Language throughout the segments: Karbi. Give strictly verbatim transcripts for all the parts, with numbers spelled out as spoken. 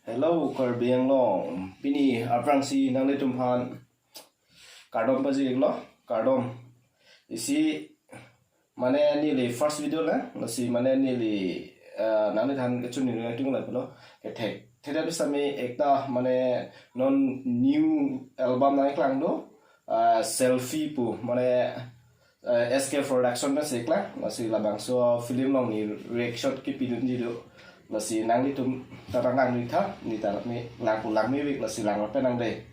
Hello Karbi Anglong, pini aphrangsi nanglitumphan kardom pajirlo, kardom. Isi mane neli first video la, lasi mane neli, eh, nangliphan kechun neli nangtung la pulo. Kethek, theda bisami ekta mane non new album nangklang do, eh, Selfie pu, mane, eh, S K Production pensi klang, lasi labangso film along neli reaction kipidunji do. Lasi nanglitum ta nanglang nitha, neli ta mi langpu langmevek, lasi lang lapen nang de.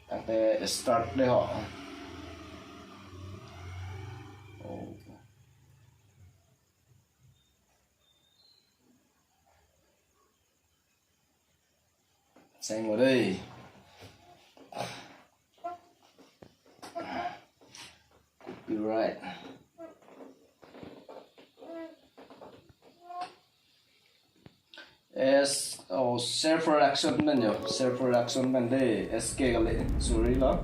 Tangte start de ho. Oh. Seng mo dei. Copyright. S, oh, Self Production pen jo, Self Production pen de, S K kali, sorry lo.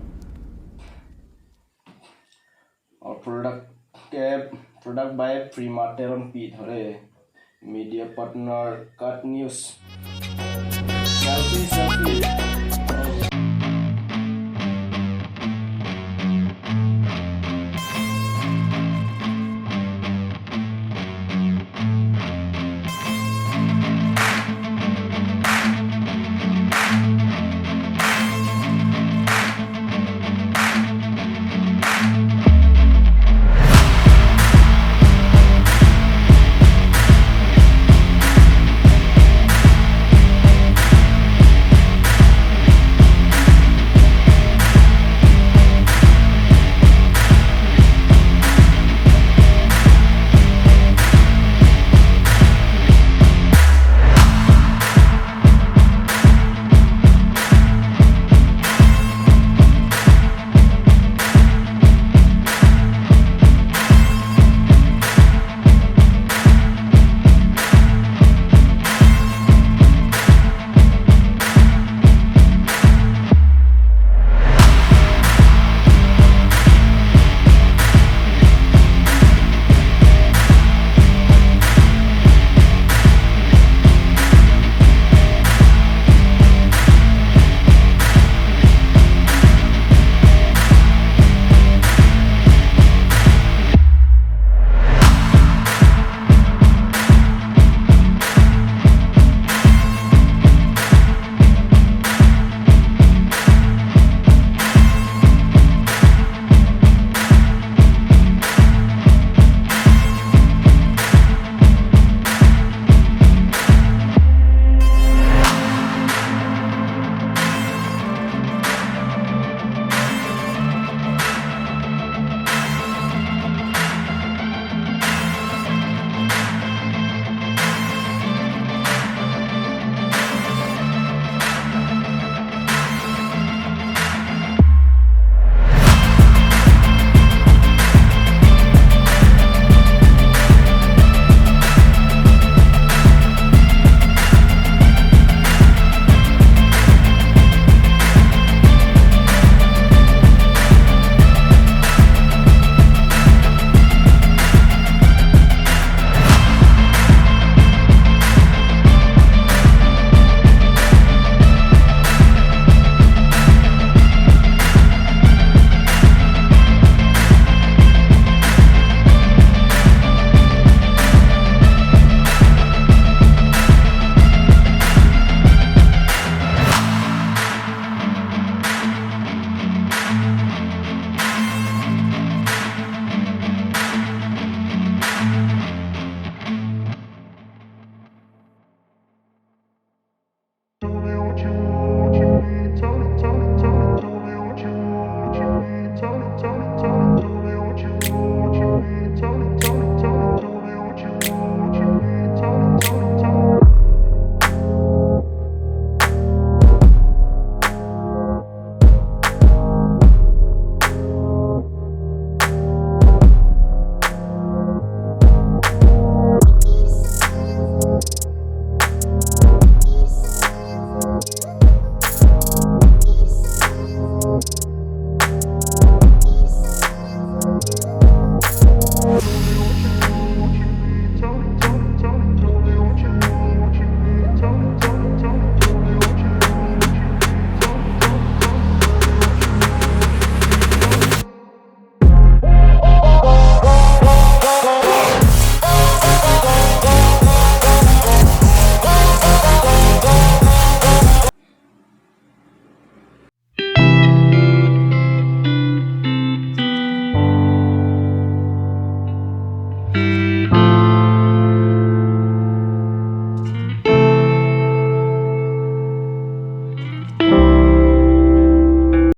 Oh, product ke, product by Prima Teronpi thore. Media partner Cut News. Selfie, selfie.